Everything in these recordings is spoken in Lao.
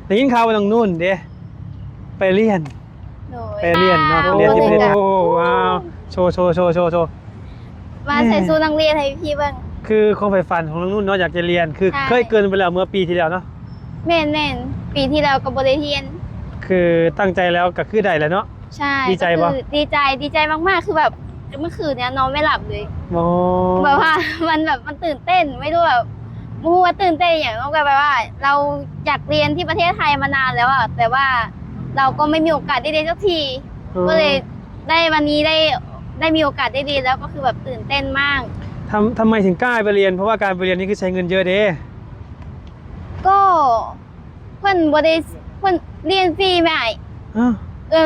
ໄດ້ຍິນຂ່າວວ່ານ້ອງນຸ່ນເດ້ ໄປຮຽນ ໂດຍ ໄປຮຽນເນາະ ໄປຮຽນທີ່ປະເທດ ໂອ້ ວ້າວ ໂຊ ໂຊ ໂຊ ໂຊ ໂຊ ມາໃສ່ ແມ່ ຊຸດນັກຮຽນໃຫ້ພີ່ເບິ່ງ ຄືຄວາມໃຝ່ຝັນຂອງນ້ອງນຸ່ນເນາະ ຢາກຈະຮຽນ ຄື ໃຊ່ ເຄີຍເກີ່ນໄປແລ້ວເມື່ອປີທີ່ແລ້ວເນາະ ແມ່ນໆ ປີທີ່ແລ້ວກໍບໍ່ໄດ້ຮຽນ ຄືຕັ້ງໃຈແລ້ວກໍຄືໄດ້ແລ້ວເນາະ ໃຊ່ ດີໃຈບໍ່? ກໍຄືດີໃຈ ດີໃຈມາກໆ ຄືແບບ ເມື່ອຄືນເນີ້ຍນອນໄມ່ຫຼັບເລີຍ ໂອ້ ແບບວ່າ ມັນແບບ ມັນຕື່ນເຕັ້ນ ໄມ່ຮູ້ແບບ ບໍ່ຮູ້ວ່າຕື່ນເຕັ້ນອີ່ຫຍັງ ແລ້ວກໍແບບວ່າ ເຮົາຢາກຮຽນທີ່ປະເທດໄທມານານແລ້ວອະ ແຕ່ວ່າເຮົາກໍໄມ່ມີໂອກາດໄດ້ຮຽນຈັກທີ ເອີ ກໍເລີຍໄດ້ ວັນນີ້ໄດ້ ໄດ້ມີໂອກາດໄດ້ຮຽນແລ້ວ ກໍຄືແບບຕື່ນເຕັ້ນມາກ ທຳ ທຳໄມເຖິງກ້າໄປຮຽນ? ເພາະວ່າການໄປຮຽນນີ້ຄືໃຊ້ເງິນເຍອະເດ້ ກໍ ເພິ່ນບໍ່ໄດ້ ເພິ່ນຮຽນຟຣີແມ່ອ້າຍ ຮະ ເອີ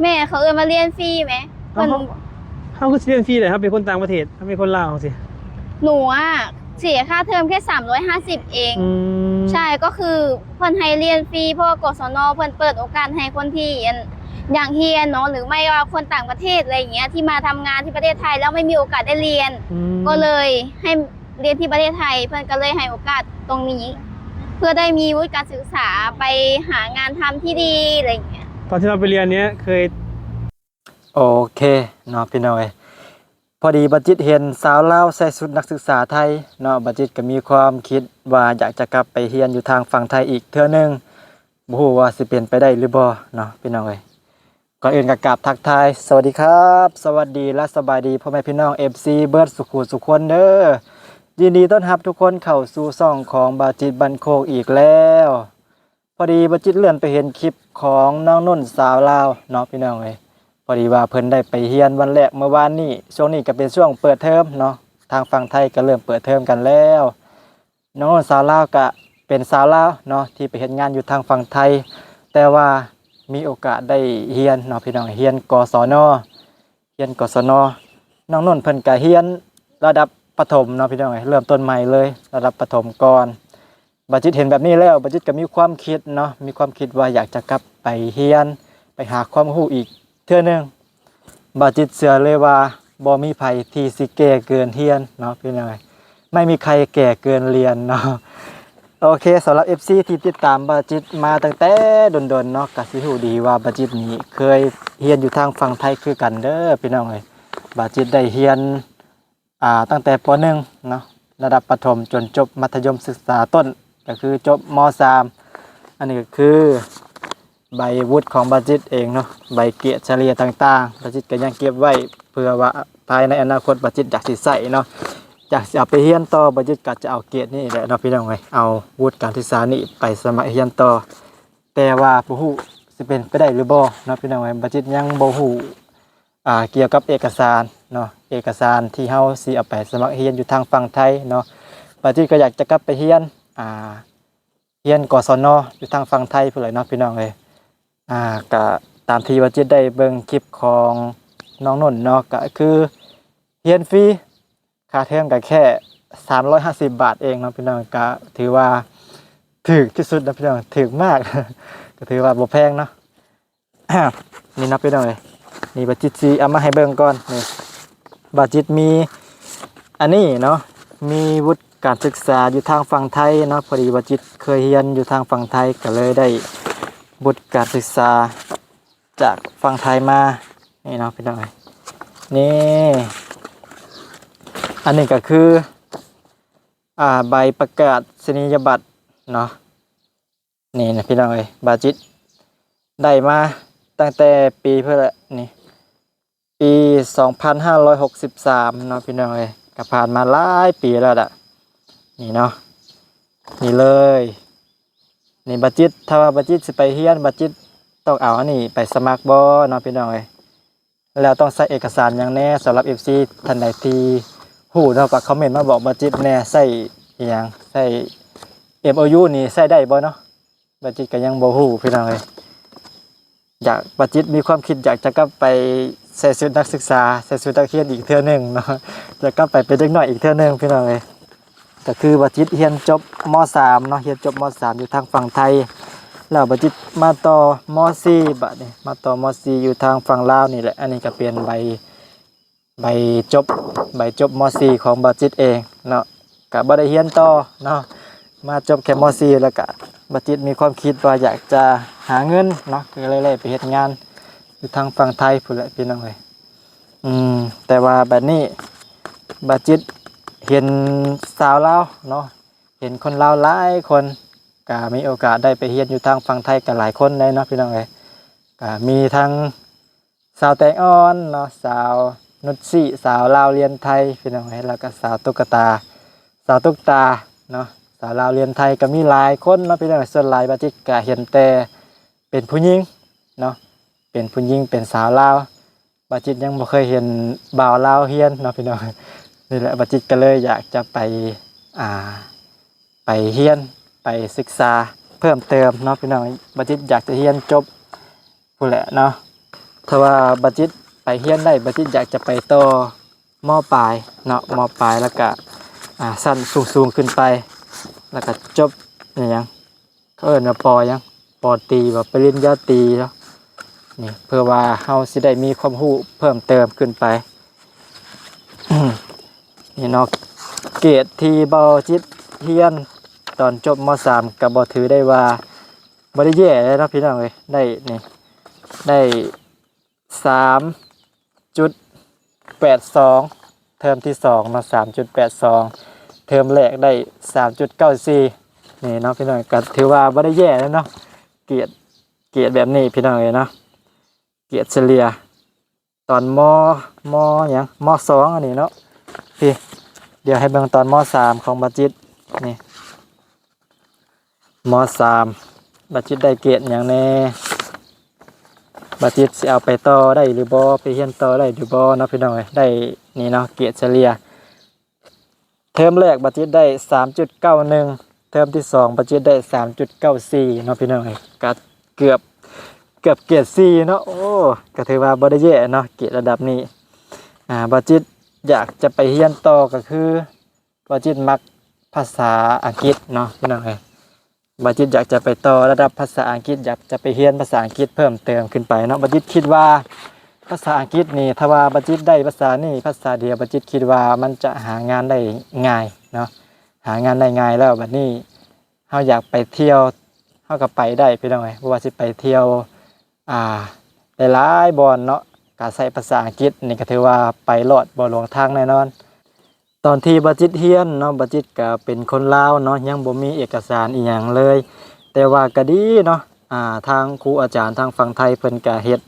ແມ່ເຂົາເອີ້ນວ່າຮຽນຟຣີແໝ ເອົ້າ ເພິ່ນ ເຮົາ ເຮົາຄືຊິຮຽນຟຣີໄດ້ ເຮົາເປັນຄົນຕ່າງປະເທດ ເຮົາເປັນຄົນລາວຈັ່ງຊີ້ ໜູອະເສຍຄ່າເທີມແຄ່ສາມຮ້ອຍຫ້າສິບເອງ ອືມ ໃຊ່ ກໍຄືເພິ່ນໃຫ້ຮຽນຟຣີ ເພາະວ່າ ກສນ ເພິ່ນເປີດໂອກາດໃຫ້ຄົນທີ່ ອັນ ຢາກຮຽນເນາະ ຫຼື ໄມ່ວ່າຄົນຕ່າງປະເທດ ອະໄລຢ່າງເງີ້ຍ ທີ່ມາທຳງານທີ່ປະເທດໄທ ແລ້ວໄມ່ມີໂອກາດໄດ້ຮຽນ ອືມ ກໍເລີຍໃຫ້ ຮຽນທີ່ປະເທດໄທ ເພິ່ນກໍເລີຍໃຫ້ໂອກາດຕົງນີ້ ເພື່ອໄດ້ມີວຸດການສຶກສາ ໄປຫາງານທຳທີ່ດີ ອະໄລຢ່າງເງີ້ຍ ຕອນທີ່ເຮົາໄປຮຽນເນີ້ຍ ເຄີຍ ໂອເຄເນາະພີ່ນ້ອງເອີຍ ພໍດີບາຈິດເຫັນສາວລາວໃສ່ຊຸດນັກສຶກສາໄທເນາະ ບາຈິດກໍມີຄວາມຄິດວ່າຢາກຈະກັບໄປຮຽນຢູ່ທາງຝັ່ງໄທອີກເທື່ອໜຶ່ງ ບໍ່ຮູ້ວ່າຊິເປັນໄປໄດ້ຫຼືບໍ່ເນາະພີ່ນ້ອງເອີຍ. ກ່ອນອື່ນກໍກາບທັກທາຍ ສະຫວັດດີຄັບ ສະຫວັດດີ ແລະ ສະບາຍດີພໍ່ແມ່ພີ່ນ້ອງ ເອັຟຊີ ເບິດສູ່ຄູ່ສູ່ຄົນເດີ. ຍິນດີຕ້ອນຮັບທຸກຄົນເຂົ້າສູ່ຊ່ອງຂອງບ່າວຈິດບ້ານໂຄກອີກແລ້ວ. ພໍດີບ່າວຈິດເລື່ອນໄປເຫັນຄລິບຂອງນ້ອງນຸ່ນສາວລາວເນາະພີ່ນ້ອງເອີຍ. ພໍດີວ່າເພິ່ນໄດ້ໄປຮຽນວັນແລກເມື່ອວານນີ້. ຊ່ວງນີ້ກໍເປັນຊ່ວງເປີດເທີມເນາະ. ທາງຝັ່ງໄທກໍເລີ່ມເປີດເທີມກັນແລ້ວ. ນ້ອງນຸ່ນສາວລາວກະເປັນສາວລາວເນາະ ທີ່ໄປເຮັດງານຢູ່ທາງຝັ່ງໄທ ແຕ່ວ່າມີໂອກາດໄດ້ຮຽນເນາະພີ່ນ້ອງ ຮຽນ ກສນ ຮຽນ ກສນ. ນ້ອງນຸ່ນເພິ່ນກະຮຽນລະດັບປະຖົມເນາະພີ່ນ້ອງ ເລີ່ມຕົ້ນໃໝ່ເລີຍ ລະດັບປະຖົມກ່ອນ. ບ່າວຈິດເຫັນແບບນີ້ແລ້ວ ບ່າວຈິດກະມີຄວາມຄິດເນາະ ມີຄວາມຄິດວ່າຢາກຈະກັບໄປຮຽນ ໄປຫາຄວາມຮູ້ອີກເທື່ອໜຶ່ງ. ບ່າວຈິດເຊື່ອເລີຍວ່າບໍ່ມີໃຜທີ່ຊິແກ່ເກີນຮຽນເນາະພີ່ນ້ອງເອີຍ ໄມ່ມີໃຄແກ່ເກີນຮຽນເນາະ. ໂອເຄ ສຳລັບເອັຟຊີທີ່ຕິດຕາມບ່າວຈິດມາຕັ້ງແຕ່ດົນໆເນາະ ກະຊິຮູ້ດີວ່າບ່າວຈິດນີ້ເຄີຍຮຽນຢູ່ທາງຝັ່ງໄທຄືກັນເດີພີ່ນ້ອງເອີຍ. ບ່າວຈິດໄດ້ຮຽນ ອ່າ ຕັ້ງແຕ່ ປໍໜຶ່ງ ເນາະ ລະດັບປະຖົມຈົນຈົບມັດທະຍົມສຶກສາຕົ້ນ ກໍຄືຈົບ ມໍສາມ. ອັນນີ້ກໍຄືໃບວຸດຂອງບ່າວຈິດເອງເນາະ ໃບເກດສະເລ່ຍຕ່າງໆ ບ່າວຈິດກໍຍັງເກັບໄວ້ ເພື່ອວ່າພາຍໃນອະນາຄົດບ່າວຈິດຢາກຊິໃຊ້ເນາະ ຢາກຊິເອົາໄປຮຽນຕໍ່ ບ່າວຈິດກໍຈະເອົາເກດນີ້ແຫຼະເນາະພີ່ນ້ອງເອີຍ ເອົາວຸດການສຶກສານີ້ໄປສະໝັກຮຽນຕໍ່. ແຕ່ວ່າບໍ່ຮູ້ຊິເປັນໄປໄດ້ຫຼືບໍ່ເນາະພີ່ນ້ອງເອີຍ ບ່າວຈິດຍັງບໍ່ຮູ້ ອ່າ ກ່ຽວກັບເອກະສານເນາະ ເອກະສານທີ່ເຮົາຊິເອົາໄປສະໝັກຮຽນຢູ່ທາງຝັ່ງໄທເນາະ. ບ່າວຈິດກໍຢາກຈະກັບໄປຮຽນ ອ່າ ຮຽນ ກສນ ຢູ່ທາງຝັ່ງໄທພຸ້ນແຫຼະເນາະພີ່ນ້ອງເອີຍ. ອ່າ ກະຕາມທີ່ບ່າວຈິດໄດ້ເບິ່ງຄລິບຂອງນ້ອງນຸ່ນເນາະ ກະຄືຮຽນຟຣີ ຄ່າເທີມກໍແຄ່ສາມຮ້ອຍຫ້າສິບບາດເອງເນາະພີ່ນ້ອງ ກໍຖືວ່າຖືກທີ່ສຸດນະພີ່ນ້ອງ ຖືກມາກ ກໍຖືວ່າບໍ່ແພງເນາະ. ນີ້ເນາະພີ່ນ້ອງເອີຍ ນີ້ບ່າວຈິດຊິເອົາມາໃຫ້ເບິ່ງກ່ອນ ນີ້ບ່າວຈິດມີອັນນີ້ເນາະ ມີວຸດການສຶກສາຢູ່ທາງຝັ່ງໄທເນາະ ພໍດີບ່າວຈິດເຄີຍຮຽນຢູ່ທາງຝັ່ງໄທ ກໍເລີຍໄດ້ວຸດການສຶກສາ ຈາກຝັ່ງໄທມາ ນີ້ເນາະພີ່ນ້ອງເອີຍ ນີ້ ອັນນີ້ກໍຄື ອ່າ ໃບປະກາດສະນີຍະບັດເນາະ ນີ້ນະພີ່ນ້ອງເອີຍ ບ່າວຈິດໄດ້ມາຕັ້ງແຕ່ປີເພິ່ນລະ ນີ້ ປີສອງພັນຫ້າຮ້ອຍຫົກສິບສາມເນາະພີ່ນ້ອງເອີຍ ກໍຜ່ານມາຫຼາຍປີແລ້ວລະ ນີ້ເນາະ ນີ້ເລີຍ ນີ້ບ່າວຈິດ ຖ້າວ່າບ່າວຈິດຊິໄປຮຽນ ບ່າວຈິດຕ້ອງເອົາອັນນີ້ໄປສະໝັກບໍ່ເນາະພີ່ນ້ອງເອີຍ ແລ້ວຕ້ອງໃຊ້ເອກະສານຫຍັງແດ່? ສຳລັບເອັຟຊີທ່ານໃດທີ່ຮູ້ເນາະ ກໍຄອມເມັນມາບອກບ່າວຈິດແດ່ ໃຊ້ອີ່ຫຍັງ ໃຊ້ເອັມໂອຢູນີ້ໃຊ້ໄດ້ບໍ່ເນາະ? ບ່າວຈິດກໍຍັງບໍ່ຮູ້ພີ່ນ້ອງເອີຍ ຢາກ ບ່າວຈິດມີຄວາມຄິດຢາກຈະກັບໄປໃສ່ຊຸດນັກສຶກສາ ໃສ່ຊຸດນັກຮຽນອີກເທື່ອໜຶ່ງເນາະ ຈະກັບໄປເປັນເດັກນ້ອຍອີກເທື່ອໜຶ່ງພີ່ນ້ອງເອີຍ. ກໍຄືບ່າວຈິດຮຽນຈົບ ມໍສາມ ເນາະ ຮຽນຈົບ ມໍສາມ ຢູ່ທາງຝັ່ງໄທ ແລ້ວບ່າວຈິດມາຕໍ່ ມໍສີ່ ບາດນີ້ ມາຕໍ່ ມໍສີ່ ຢູ່ທາງຝັ່ງລາວນີ້ແຫຼະ. ອັນນີ້ກໍເປັນໃບ ໃບຈົບ ໃບຈົບ ມໍສີ່ ຂອງບ່າວຈິດເອງເນາະ ກໍບໍ່ໄດ້ຮຽນຕໍ່ເນາະ ມາຈົບແຄ່ ມ.ສີ່ ແລ້ວກະ ບາຈິດມີຄວາມຄິດວ່າຢາກຈະຫາເງິນເນາະ ກໍເລີຍໄດ້ໄປເຮັດງານຢູ່ທາງຝັ່ງໄທພຸ້ນແຫຼະ ພີ່ນ້ອງເອີຍ. ອືມ ແຕ່ວ່າບັດນີ້ ບາຈິດເຫັນຊາວລາວເນາະ ເຫັນຄົນລາວຫຼາຍຄົນ ກະມີໂອກາດໄດ້ໄປຮຽນຢູ່ທາງຝັ່ງໄທກະຫຼາຍຄົນໄດ໋ເນາະ ພີ່ນ້ອງເອີຍ. ກະມີທັງ ສາວແຕງອ່ອນເນາະ ສາວນຸດຊີ ສາວລາວລຽນໄທ ພີ່ນ້ອງເອີຍ ແລ້ວກໍສາວຕຸກກະຕາ ສາວຕຸກຕາເນາະ ສາວລາວລຽນໄທ ກໍມີຫຼາຍຄົນເນາະ ພີ່ນ້ອງເອີຍ. ສ່ວນຫຼາຍບາຈິດກໍເຫັນແຕ່ເປັນຜູ້ຍິງເນາະ ເປັນຜູ້ຍິງ ເປັນສາວລາວ. ບາຈິດຍັງບໍ່ເຄີຍເຫັນບ່າວລາວຮຽນເນາະ ພີ່ນ້ອງ. ນີ້ແຫຼະ ບາຈິດກໍເລີຍຢາກຈະໄປ ອ່າ ໄປຮຽນ ໄປສຶກສາເພີ່ມເຕີມເນາະ ພີ່ນ້ອງ. ບາຈິດຢາກຈະຮຽນຈົບ ພຸ້ນແຫຼະເນາະ. ຖ້າວ່າບາຈິດໄປຮຽນໄດ້ ບາຈິດຢາກຈະໄປຕໍ່ ມ.ປາຍເນາະ ມ.ປາຍ ແລ້ວກະ ອ່າ ຊັ້ນສູງໆຂຶ້ນໄປ ແລ້ວກະຈົບ ອີຫຍັງ ເຂົາເອີ້ນວ່າ ປ.ຫຍັງ ປ.ຕີ ບໍ່ ປະລິນຍາຕີເນາະ. ນີ້ ເພື່ອວ່າເຮົາຊິໄດ້ມີຄວາມຮູ້ເພີ່ມເຕີມຂຶ້ນໄປ. ນີ້ເນາະ ເກດທີ່ບາຈິດຮຽນຕອນຈົບ ມ.ສາມ ກໍບໍ່ຖືໄດ້ວ່າ ບໍ່ໄດ້ແຍ່ເລີຍເນາະ ພີ່ນ້ອງເອີຍ. ໄດ້ນີ້ ໄດ້ສາມຈຸດແປດສອງ ເທີມທີສອງເນາະ ສາມຈຸດແປດສອງ. ເທີມແລກໄດ້ສາມຈຸດເກົ້າສີ່ ນີ້ເນາະ ພີ່ນ້ອງ. ກໍຖືວ່າບໍ່ໄດ້ແຍ່ເລີຍເນາະ ເກດ ເກດແບບນີ້ ພີ່ນ້ອງເອີຍເນາະ ເກດສະເລ່ຍ ຕອນ ມ. ມ.ຫຍັງ ມ.ສອງ ອັນນີ້ເນາະ. ພີ່ ດຽວໃຫ້ເບິ່ງຕອນ ມ.ສາມ ຂອງບາຈິດ ນີ້ ມ.ສາມ ບາຈິດໄດ້ເກດຫຍັງແດ່ ບາຈິດຊິເອົາໄປຕໍ່ໄດ້ຫຼືບໍ່ ໄປຮຽນຕໍ່ໄດ້ຫຼືບໍ່ເນາະ ພີ່ນ້ອງເອີຍ. ໄດ້ນີ້ເນາະ ເກດສະເລ່ຍ ເທີມແລກບາຈິດໄດ້ສາມຈຸດເກົ້າໜຶ່ງ ເທີມທີສອງບາຈິດໄດ້ສາມຈຸດເກົ້າສີ່ເນາະ ພີ່ນ້ອງເອີຍ. ກໍເກືອບ ເກືອບເກດສີ່ເນາະ. ໂອ້ ກໍຖືວ່າບໍ່ໄດ້ແຍ່ເນາະ ເກດລະດັບນີ້. ອ່າ ບາຈິດຢາກຈະໄປຮຽນຕໍ່ ກໍຄືບາຈິດມັກພາສາອັງກິດເນາະ ພີ່ນ້ອງເອີຍ. ບາຈິດຢາກຈະໄປຕໍ່ລະດັບພາສາອັງກິດ ຢາກຈະໄປຮຽນພາສາອັງກິດເພີ່ມເຕີມຂຶ້ນໄປເນາະ. ບາຈິດຄິດວ່າພາສາອັງກິດນີ້ ຖ້າວ່າບາຈິດໄດ້ພາສານີ້ພາສາດຽວ ບາຈິດຄິດວ່າມັນຈະຫາງານໄດ້ງ່າຍເນາະ ຫາງານໄດ້ງ່າຍ. ແລ້ວບັດນີ້ເຮົາຢາກໄປທ່ຽວ ເຮົາກໍໄປໄດ້ ພີ່ນ້ອງເອີຍ. ບໍ່ວ່າຊິໄປທ່ຽວ ອ່າ ຫຼາຍໆບ່ອນເນາະ ການໃຊ້ພາສາອັງກິດນີ້ກໍຖືວ່າໄປລອດບໍ່ຫຼວງທາງແນ່ນອນ. ຕອນທີ່ບາຈິດຮຽນເນາະ ບາຈິດກໍເປັນຄົນລາວເນາະ ຍັງບໍ່ມີເອກະສານອີ່ຫຍັງເລີຍ. ແຕ່ວ່າກໍດີເນາະ ອ່າ ທາງຄູອາຈານທາງຝັ່ງໄທເພິ່ນກໍເຮັດ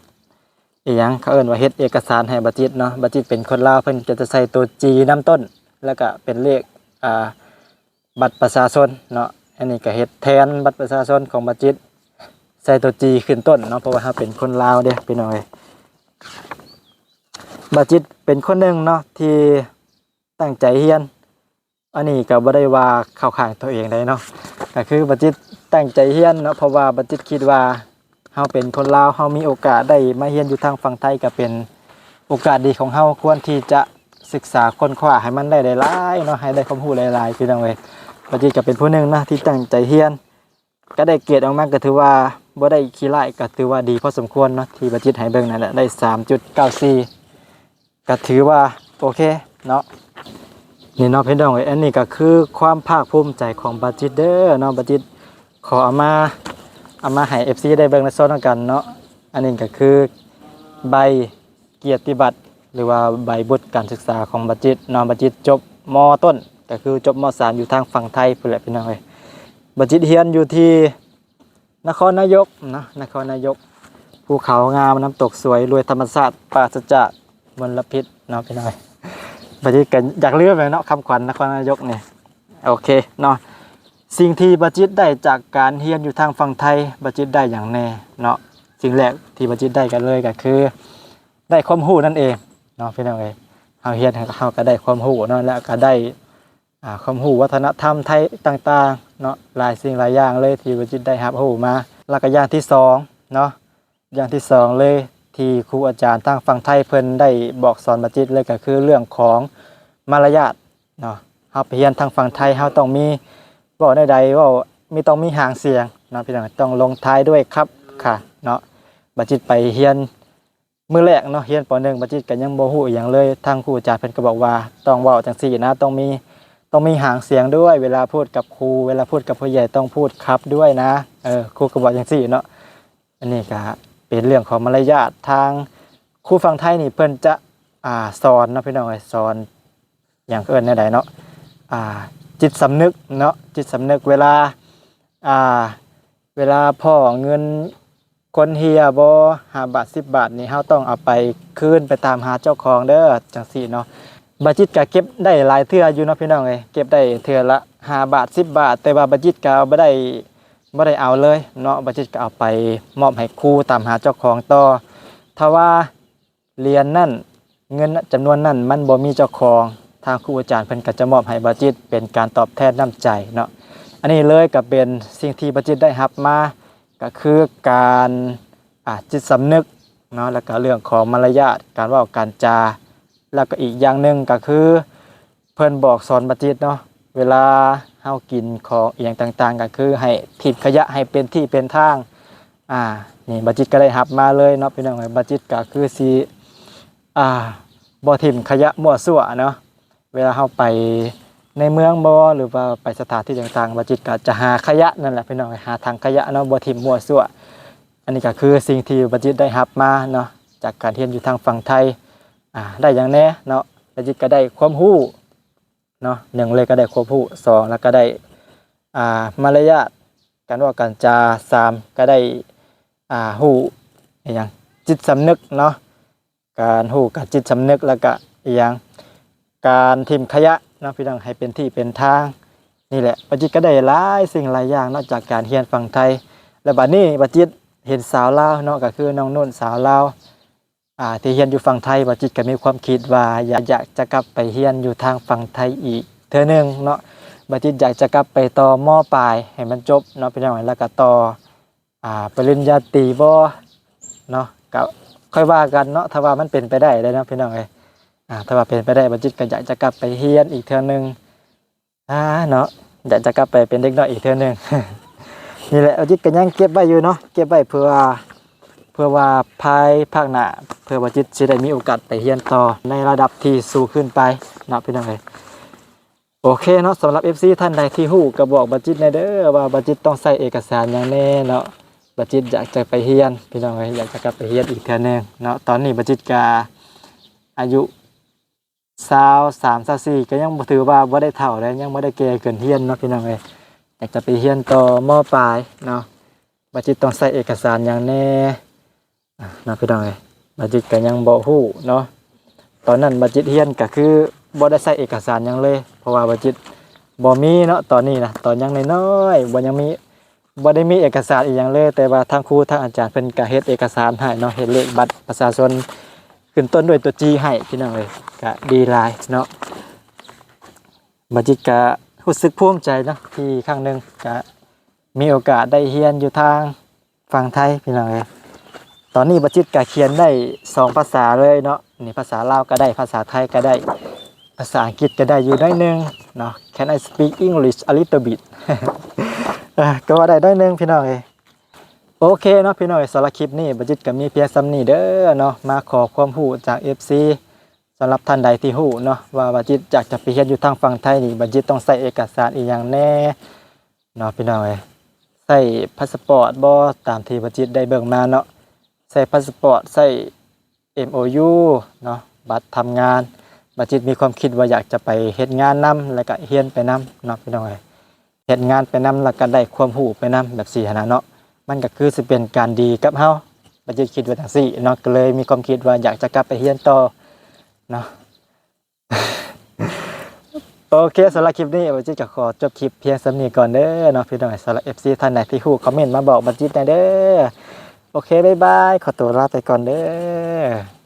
ອີ່ຫຍັງ ເຂົາເອີ້ນວ່າເຮັດເອກະສານໃຫ້ບາຈິດເນາະ. ບາຈິດເປັນຄົນລາວ ເພິ່ນກໍຈະໃສ່ຕົວ G ນຳຕົ້ນ ແລ້ວກໍເປັນເລກ ອ່າ ບັດປະຊາຊົນເນາະ. ອັນນີ້ກໍເຮັດແທນບັດປະຊາຊົນຂອງບາຈິດ ໃສ່ຕົວ G ຂຶ້ນຕົ້ນເນາະ ເພາະວ່າເຮົາເປັນຄົນລາວເດ້ ພີ່ນ້ອງເອີຍ. ບາຈິດເປັນຄົນໜຶ່ງເນາະທີ່ ຕັ້ງໃຈຮຽນ. ອັນນີ້ກໍບໍ່ໄດ້ວ່າເຂົ້າຂ້າງຕົວເອງໃດເນາະ ກໍຄືບາຈິດຕັ້ງໃຈຮຽນເນາະ ເພາະວ່າບາຈິດຄິດວ່າເຮົາເປັນຄົນລາວ ເຮົາມີໂອກາດໄດ້ມາຮຽນຢູ່ທາງຝັ່ງໄທ ກໍເປັນໂອກາດດີຂອງເຮົາ ຄວນທີ່ຈະສຶກສາຄົ້ນຄວ້າໃຫ້ມັນໄດ້ຫຼາຍໆເນາະ ໃຫ້ໄດ້ຄວາມຮູ້ຫຼາຍໆ ພີ່ນ້ອງເອີຍ. ບາຈິດກໍເປັນຜູ້ໜຶ່ງເນາະທີ່ຕັ້ງໃຈຮຽນ ກໍໄດ້ເກດອອກມາ ກໍຖືວ່າບໍ່ໄດ້ຂີ້ຮ້າຍ ກໍຖືວ່າດີພໍສົມຄວນເນາະ ທີ່ບາຈິດໃຫ້ເບິ່ງນັ້ນແຫຼະ ໄດ້ສາມຈຸດເກົ້າສີ່ ກໍຖືວ່າໂອເຄເນາະ. ນີ້ເນາະ ພີ່ນ້ອງເອີຍ ອັນນີ້ກໍຄືຄວາມພາກພູມໃຈຂອງບາຈິດເດີເນາະ. ບາຈິດຂໍເອົາມາ ເອົາມາໃຫ້ເອັຟຊີໄດ້ເບິ່ງໄດ້ຊົມນຳກັນເນາະ. ອັນນີ້ກໍຄືໃບ ກຽດຕິບັດ ຫຼືວ່າໃບວຸດການສຶກສາຂອງບາຈິດເນາະ. ບາຈິດຈົບ ມ.ຕົ້ນ ກໍຄືຈົບ ມ.ສາມ ຢູ່ທາງຝັ່ງໄທພຸ້ນແຫຼະ ພີ່ນ້ອງເອີຍ. ບາຈິດຮຽນຢູ່ທີ່ນະຄອນນາຍົກເນາະ ນະຄອນນາຍົກ ພູເຂົາງາມ ນ້ຳຕົກສວຍ ລວຍທຳມະຊາດ ປາສະຈາກມົນລະພິດເນາະ ພີ່ນ້ອງເອີຍ. ບາຈິດກໍຢາກລືມແລ້ວເນາະ ຄຳຂວັນນະຄອນນາຍົກນີ້. ໂອເຄເນາະ ສິ່ງທີ່ບາຈິດໄດ້ຈາກການຮຽນຢູ່ທາງຝັ່ງໄທ ບາຈິດໄດ້ຫຍັງແດ່ເນາະ? ສິ່ງແລກທີ່ບາຈິດໄດ້ກັນເລີຍກໍຄື ໄດ້ຄວາມຮູ້ນັ້ນເອງເນາະ ພີ່ນ້ອງເອີຍ. ເຮົາຮຽນ ເຮົາກໍໄດ້ຄວາມຮູ້ເນາະ ແລະກໍໄດ້ ອ່າ ຄວາມຮູ້ວັດທະນະທຳໄທຕ່າງໆເນາະ ຫຼາຍສິ່ງຫຼາຍຢ່າງເລີຍທີ່ບາຈິດໄດ້ຮັບຮູ້ມາ. ແລ້ວກໍຢ່າງທີສອງເນາະ ຢ່າງທີສອງເລີຍ ທີ່ຄູອາຈານທາງຝັ່ງໄທເພິ່ນໄດ້ບອກສອນບາຈິດເລີຍ ກໍຄືເລື່ອງຂອງມາລະຍາດເນາະ. ເຮົາໄປຮຽນທາງຝັ່ງໄທ ເຮົາຕ້ອງມີ ເວົ້າແນວໃດ ເວົ້າມີ ຕ້ອງມີຫາງສຽງເນາະ ພີ່ນ້ອງ ຕ້ອງລົງທ້າຍດ້ວຍຄັບ ຂະເນາະ. ບາຈິດໄປຮຽນ ມື້ແລກເນາະ ຮຽນ ປ.ໜຶ່ງ ບາຈິດກໍຍັງບໍ່ຮູ້ອີ່ຫຍັງເລີຍ ທາງຄູອາຈານເພິ່ນກໍບອກວ່າຕ້ອງເວົ້າຈັ່ງຊີ້ນະ ຕ້ອງມີ ຕ້ອງມີຫາງສຽງດ້ວຍ ເວລາພູດກັບຄູ ເວລາພູດກັບຜູ້ໃຫຍ່ຕ້ອງພູດຂັບດ້ວຍນະ. ເອີ ຄູກໍບອກຈັ່ງຊີ້ເນາະ. ອັນນີ້ກໍເປັນເລື່ອງຂອງມາລະຍາດ ທາງຄູຝັ່ງໄທນີ້ເພິ່ນຈະ ອ່າ ສອນເນາະ ພີ່ນ້ອງເອີຍ ສອນ ຫຍັງ ເອີ້ນແນວໃດເນາະ ອ່າ ຈິດສຳນຶກເນາະ ຈິດສຳນຶກ ເວລາ ອ່າ ເວລາພໍ້ເງິນຄົນເຮ່ຍບໍ ຫ້າບາດ ສິບບາດນີ້ ເຮົາຕ້ອງເອົາໄປຄືນ ໄປຕາມຫາເຈົ້າຂອງເດີ ຈັ່ງຊີ້ເນາະ. ບາຈິດກະເກັບໄດ້ຫຼາຍເທື່ອຢູ່ເນາະ ພີ່ນ້ອງເອີຍ ເກັບໄດ້ເທື່ອລະ ຫ້າບາດ ສິບບາດ ແຕ່ວ່າບາຈິດກະບໍ່ໄດ້ ບໍ່ໄດ້ເອົາເລີຍເນາະ ບາຈິດກະເອົາໄປມອບໃຫ້ຄູຕາມຫາເຈົ້າຂອງຕໍ່. ຖ້າວ່າ ຫຼຽນນັ້ນ ເງິນຈຳນວນນັ້ນມັນບໍ່ມີເຈົ້າຂອງ ທາງຄູອາຈານເພິ່ນກໍຈະມອບໃຫ້ບາຈິດເປັນການຕອບແທນນ້ຳໃຈເນາະ. ອັນນີ້ເລີຍກໍເປັນສິ່ງທີ່ບາຈິດໄດ້ຮັບມາ ກໍຄືການ ອ່າ ຈິດສຳນຶກເນາະ ແລ້ວກໍເລື່ອງຂອງມາລະຍາດ ການເວົ້າການຈາ ແລ້ວກໍອີກຢ່າງໜຶ່ງກໍຄື ເພິ່ນບອກສອນບາຈິດເນາະ ເວລາເຮົາກິນຂອງອີ່ຫຍັງຕ່າງໆ ກໍຄືໃຫ້ຖິ້ມຂະຫຍະໃຫ້ເປັນທີ່ເປັນທາງ. ອ່າ ນີ້ບາຈິດກໍໄດ້ຮັບມາເລີຍເນາະ ພີ່ນ້ອງເອີຍ ບາຈິດກໍຄືຊິ ອ່າ ບໍ່ຖິ້ມຂະຫຍະມົ້ວຊົ່ວເນາະ. ເວລາເຮົາໄປໃນເມືອງບໍ ຫຼືວ່າໄປສະຖານທີ່ຕ່າງໆ ບາຈິດກໍຈະຫາຂະຫຍະນັ້ນແຫຼະ ພີ່ນ້ອງເອີຍ ຫາຖັງຂະຫຍະເນາະ ບໍ່ຖິ້ມມົ້ວຊົ່ວ. ອັນນີ້ກໍຄືສິ່ງທີ່ບາຈິດໄດ້ຮັບມາເນາະ ຈາກການຮຽນຢູ່ທາງຝັ່ງໄທ. ອ່າ ໄດ້ຫຍັງແດ່ເນາະ ບາຈິດກໍໄດ້ຄວາມຮູ້ ເນາະ ໜຶ່ງເລີຍກໍໄດ້ຄວາມຮູ້ ສອງແລ້ວກໍໄດ້ ອ່າ ມາລະຍາດ ການເວົ້າການຈາ ສາມກໍໄດ້ ອ່າ ຮູ້ອີ່ຫຍັງ ຈິດສຳນຶກເນາະ ການຮູ້ການຈິດສຳນຶກ ແລ້ວກໍອີ່ຫຍັງ ການຖິ້ມຂະຫຍະເນາະ ພີ່ນ້ອງ ໃຫ້ເປັນທີ່ເປັນທາງ. ນີ້ແຫຼະ ບາຈິດກໍໄດ້ຫຼາຍສິ່ງຫຼາຍຢ່າງເນາະ ຈາກການຮຽນຝັ່ງໄທ. ແລ້ວບັດນີ້ບາຈິດເຫັນສາວລາວເນາະ ກໍຄືນ້ອງນຸ່ນ ສາວລາວ ອ່າ ທີ່ຮຽນຢູ່ຝັ່ງໄທ ບາຈິດກໍມີຄວາມຄິດວ່າຢາກ ຢາກຈະກັບໄປຮຽນຢູ່ທາງຝັ່ງໄທອີກເທື່ອໜຶ່ງເນາະ. ບາຈິດຢາກຈະກັບໄປຕໍ່ ມ.ປາຍ ໃຫ້ມັນຈົບເນາະ ພີ່ນ້ອງ ແລ້ວກໍຕໍ່ ອ່າ ປະລິນຍາຕີບໍເນາະ ກໍຄ່ອຍວ່າກັນເນາະ ຖ້າວ່າມັນເປັນໄປໄດ້ເດ້ເນາະ ພີ່ນ້ອງເອີຍ. ອ່າ ຖ້າວ່າເປັນໄປໄດ້ ບາຈິດກໍຢາກຈະກັບໄປຮຽນອີກເທື່ອໜຶ່ງ. ອ່າ ເນາະ ຢາກຈະກັບໄປເປັນເດັກນ້ອຍອີກເທື່ອໜຶ່ງ. ນີ້ແຫຼະ ບາຈິດກໍຍັງເກັບໄວ້ຢູ່ເນາະ ເກັບໄວ້ເພື່ອ ເພື່ອວ່າພາຍພາກໜ້າ ເພື່ອບາຈິດຊິໄດ້ມີໂອກາດໄປຮຽນຕໍ່ໃນລະດັບທີ່ສູງຂຶ້ນໄປເນາະ ພີ່ນ້ອງເອີຍ. ໂອເຄເນາະ ສຳລັບເອັຟຊີທ່ານໃດທີ່ຮູ້ກໍບອກບາຈິດແດ່ເດີ ວ່າບາຈິດຕ້ອງໃຊ້ເອກະສານຫຍັງແດ່ເນາະ. ບາຈິດຢາກຈະໄປຮຽນ ພີ່ນ້ອງເອີຍ ຢາກຈະກັບໄປຮຽນອີກເທື່ອໜຶ່ງເນາະ. ຕອນນີ້ບາຈິດກະອາຍຸ ຊາວສາມ ຊາວສີ່ ກໍຍັງບໍ່ຖືວ່າບໍ່ໄດ້ເຖົ້າເດ້ ຍັງບໍ່ໄດ້ແກ່ເກີນຮຽນເນາະ ພີ່ນ້ອງເອີຍ. ຢາກຈະໄປຮຽນຕໍ່ ມ.ປາຍ ເນາະ ບາຈິດຕ້ອງໃຊ້ເອກະສານຫຍັງແດ່ ອ່າ ເນາະ ພີ່ນ້ອງເອີຍ. ບາຈິດກໍຍັງບໍ່ຮູ້ເນາະ ຕອນນັ້ນບາຈິດຮຽນກໍຄືບໍ່ໄດ້ໃຊ້ເອກະສານຫຍັງເລີຍ ເພາະວ່າບາຈິດບໍ່ມີເນາະ ຕອນນີ້ນະ ຕອນຍັງນ້ອຍໆ ບໍ່ ຍັງມີ ບໍ່ໄດ້ມີເອກະສານອີ່ຫຍັງເລີຍ ແຕ່ວ່າທາງຄູທາງອາຈານເພິ່ນກະເຮັດເອກະສານໃຫ້ເນາະ ເຮັດເລກບັດປະຊາຊົນຂຶ້ນຕົ້ນດ້ວຍຕົວ G ໃຫ້ ພີ່ນ້ອງເອີຍ ກະດີຫຼາຍເນາະ. ບາຈິດກະຮູ້ສຶກພູມໃຈເນາະ ທີ່ຄັ້ງໜຶ່ງກະມີໂອກາດໄດ້ຮຽນຢູ່ທາງຝັ່ງໄທ ພີ່ນ້ອງເອີຍ. ຕອນນີ້ບາຈິດກະຂຽນໄດ້ສອງພາສາເລີຍເນາະ ນີ້ພາສາລາວກໍໄດ້ ພາສາໄທກໍໄດ້ ພາສາອັງກິດກໍໄດ້ຢູ່ໜ້ອຍໜຶ່ງເນາະ. Can I speak English a little bit? ເອີ ກໍເວົ້າໄດ້ໜ້ອຍໜຶ່ງ ພີ່ນ້ອງເອີຍ. ໂອເຄເນາະ ພີ່ນ້ອງເອີຍ ສຳລັບຄລິບນີ້ບາຈິດກໍມີພຽງສ່ຳນີ້ເດີເນາະ ມາຂໍຄວາມຮູ້ຈາກເອັຟຊີ. ສຳລັບທ່ານໃດທີ່ຮູ້ເນາະ ວ່າບາຈິດຢາກຈະໄປຮຽນຢູ່ທາງຝັ່ງໄທນີ້ ບາຈິດຕ້ອງໃຊ້ເອກະສານອີ່ຫຍັງແດ່ເນາະ ພີ່ນ້ອງເອີຍ. ໃຊ້ພາສະປອດບໍ ຕາມທີ່ບາຈິດໄດ້ເບິ່ງມາເນາະ ໃຊ້ພາສະປອດ ໃຊ້ ເອັມໂອຢູ ເນາະ ບັດທຳງານ. ບາຈິດມີຄວາມຄິດວ່າຢາກຈະໄປເຮັດງານນຳ ແລ້ວກະຮຽນໄປນຳເນາະ ພີ່ນ້ອງເອີຍ. ເຮັດງານໄປນຳ ແລ້ວກະໄດ້ຄວາມຮູ້ໄປນຳ ແບບຊີ້ຫັ້ນນະເນາະ ມັນກະຄືຊິເປັນການດີກັບເຮົາ. ບາຈິດຄິດວ່າຈັ່ງຊີ້ເນາະ ກໍເລີຍມີຄວາມຄິດວ່າຢາກຈະກັບໄປຮຽນຕໍ່ເນາະ. ໂອເຄ ສຳລັບຄລິບນີ້ ບາຈິດກໍຂໍຈົບຄລິບພຽງສ່ຳນີ້ກ່ອນເດີເນາະ ພີ່ນ້ອງ. ສຳລັບເອັຟຊີທ່ານໃດທີ່ຮູ້ ຄອມເມັນມາບອກບາຈິດແດ່ເດີ. ໂອເຄ ບາຍບາຍ ຂໍຕົວລາໄປກ່ອນເດີ.